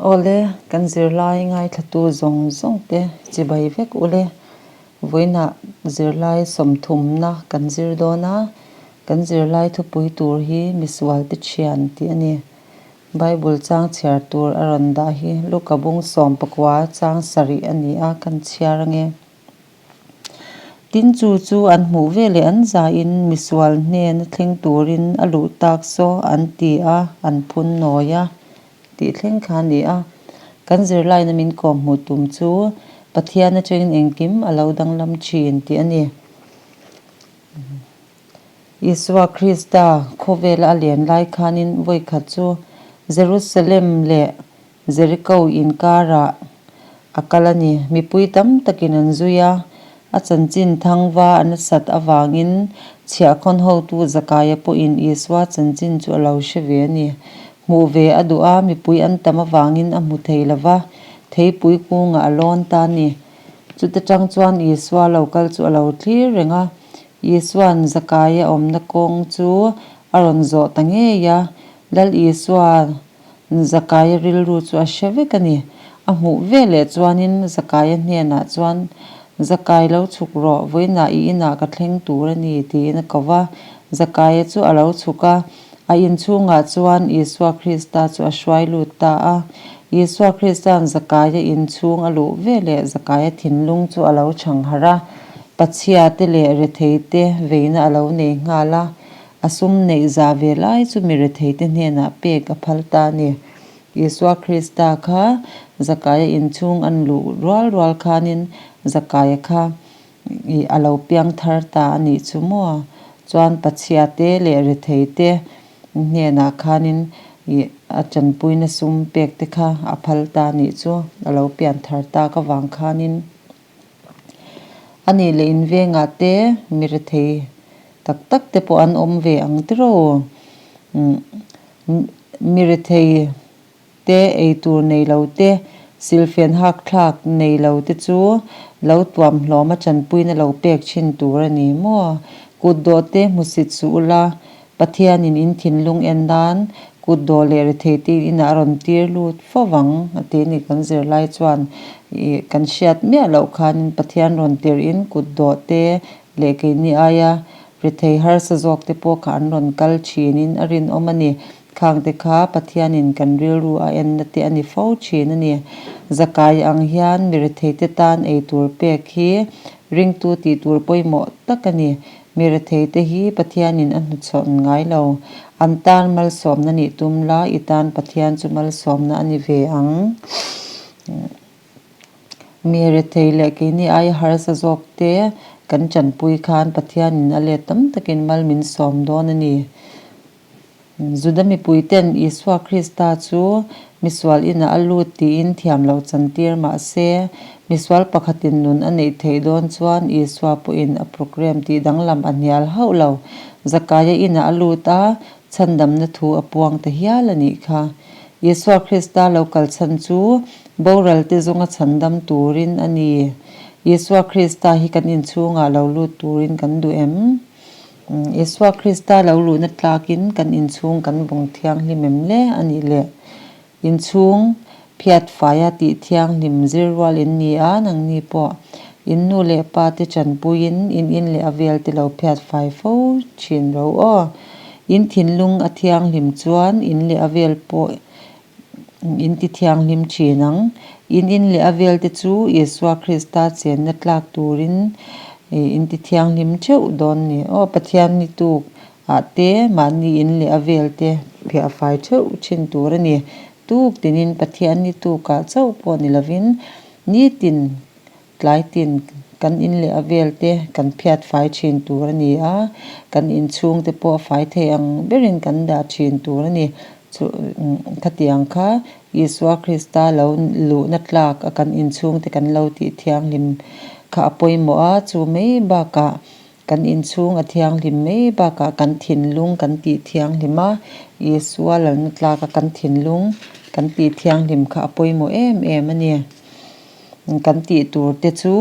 Awle, kan zirlai ngaithlatu zawng zawng te chibai vek ule. Vawiinah zirlai sawmthumna kan zir dawn a, kan zirlai thupui tur hi misualte thian tih a ni. Bible chang chhiar tur a rawn dah hi Luka bung sawmpakua chang sarih a ni a, kan chhiar ange. Tin chu chu an hmuh veleh an zain misual hnena thleng turin a luh tak saw an ti a, an phun nawi a tih thleng kha a ni a. Kan zirlaina min kawm hmuh tum chu Pathian atangin engkim a lo danglam thin tih a ni. Isua Krista khawvela a len lai khanin vawikhat chu Jerusalem leh Jeriko inkarah a kal a ni. Mipui tam takin an zui a, a chanchin thangva a nasat avangin chhiahkhawn hotu Zakaia pawhin Isua chanchin chu a lo hre ve a ni. Hmuh ve a duh a, mipui an tam avangin a hmu thei lo va, theipui kungah a lawn ta a ni. Chuta tang chuan Isua lo kal chu a lo thlir reng a, Isua'n Zakaia awmna kawng chu a rawn zawh ta ngei a, Lal Isua Zakaia rilru chu a hre vek a ni. A hmuh veleh chuanin Zakaia hnenah chuan, Zakai lo chhuk rawh, vawiinah i inah ka thleng tur a ni, tiin a ko va. Zakaia chu a lo chhuk a, a inchhungah chuan Isua Krista chu a hruai lut ta a. Isua Krista'n Zakaia inchhung a luh veleh Zakaia thinlung chu a lo chhang harh a, pachhia te leh rethei te veina a lo nei nghal a. A sum neih za ve lai chu mi retheite hnenah pek a phal ta a ni. Isua Krista kha Zakaia inchhung an luh rual rual khanin Zakaia kha ih a lo piang thar ta a nih chu maw? Chuan Pachhiate leh retheite hnenah khanin ih a tanpuina sum pek te kha a phal ta a nih chu, a lo pian thar tak avang khanin. A nih leh invengah te mi rethei tak tak te pawh an awm ve ang tiraw? Mi rethei te eitur nei lo te, silfen hak thlak nei lo te chu lo tuam hlawm a chanpuina lo pek thin tur a ni maw? Kut dawh te hmusit suh ula, Pathianin in thinlung en nan kut dawh leh rethei te inah a rawn tir lut fo vang a ti a ni. Kan zirlai chuan ih kan hriat miah loh khanin Pathian rawn tirhin kut dawh te leh keini aia rethei harsa zawk te pawh kha an rawn kal thinin a rinawm a ni. Khangte kha Pathianin kan rilru a enna te a ni fo thin a ni. Zakai ang hian mi rethei te tan eitur pek hi ringtu tih tur pawimawh tak a ni. Mi retheite hi Pathianin a hnuchhawn ngai lo. An tan malsawmna nih tum la, i tan Pathian chu malsawmna a ni ve ang. Mi rethei leh keini aia harsa zawkte kan chanpui khan Pathianin a let tam takin mal min sawm dawn a ni. Juda mipuiten Isua Krista chu misual inah a lut tiin thiam loh chantir mah se, misual pakhatin nun a neih theih dawn chuan Isua pawhin a program tih danglam a hnial hauh lo. Zakaia inah a lut a, chhandamna thu a puang ta hial a nih kha. Isua Krista lo kal chhan chu boralte zawnga chhandam turin a ni. Isua Krista hi kan inchhungah lo lut turin kan duh em? Isua Krista lo luhna tlakin kan inchhung kan vawng thianghlim em le? A nih leh, inchhung phiat faia tih thianghlim zir rual in ni a, nangni pawh in nu leh pa te chanpuiin in in leh a vel te lo phiat fai fo thin ro aw. In thinlung a thianghlim chuan in leh a vel pawh In ti thianghlim thin ang. In in leh a vel te chu Isua Krista chenna tlak turin in ti thianghlim theuh dawn ni. Aw Pathian ni tuk ah te mahni in leh a vel te phiah fai theuh thin tur a ni. Tuk tinin Pathian ni tuk ah chauh pawh ni lovin nitin Tlai tin kan in leh a vel te kan phiat fai thin tur a ni a, kan inchhung te pawh fai thei ang berin kan dah thin tur a ni. Chu khatiang kha Isua Krista lo luhna tlak a kan inchhung te kan lo tih thianghlim kha a pawimawh a, chu mai bakah kan inchhung a thianghlim mai bakah kan thinlung kan tih thianghlim a, Isua lalna tlak a kan thinlung kan tih thianghlim kha a pawimawh em em a ni. Kan tih tur te chu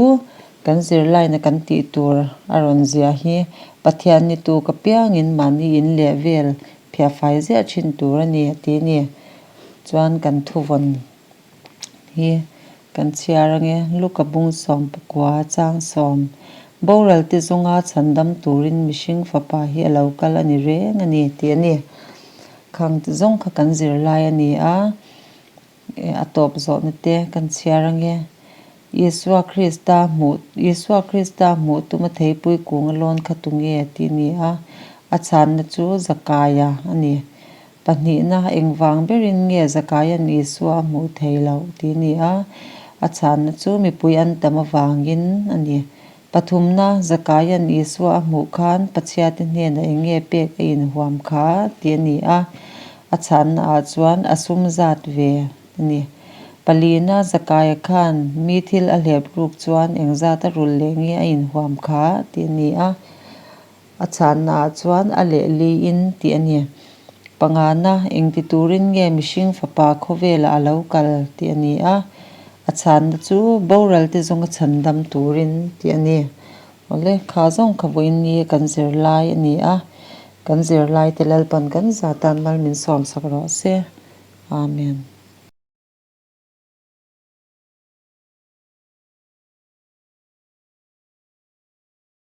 kan zirlaina kan tih tur a rawn zia hi Pathian ni tuk apiangin mahni in leh vel phiah fai ziah thin tur a ni a ti a ni. Chuan kan thuvawn. Hi kan chhiar ange, Luka bung 14 chang sawm, Boral te zawnga chhandam turin mihring fapa hi a lo kal a ni reng a ni tih a ni. Khang te zawng kha kan zir lai a ni a, a tawp zawhna te kan chhiar ange. Isua Krista hmuh Isua Krista hmuh tuma theipui kung a lawn kha tunge tih a ni a, a chhanna chu Zakaia a ni. Pahnihna, engvang berin nge Zakaia'n Isua a hmuh thei loh tih a ni a, a chhanna chu mipui an tam avangin a ni. Pathumna, Zakaia'n Isua a hmuh khan Pathiate hnenah eng nge pek a inhuam kha tih a ni a, a chhanna ah chuan a sum zat ve a ni. Palina, Zakaia khan mi thil a hlep ruk chuan engzat a rulh leh nge a inhuam kha tih a ni a, A chhanna ah chuan a lehliin tih a ni. Pangana, engti turin nge mihring fapa khawvelah a lo kal tih a ni a, a chhanna chu boral te zawnga chhandam turin tih a ni. Awle, kha zawng kha vawiin ni kan zirlai a ni a, kan zirlai te Lalpan kan zatan mal min sawmsak rawh se. Amen.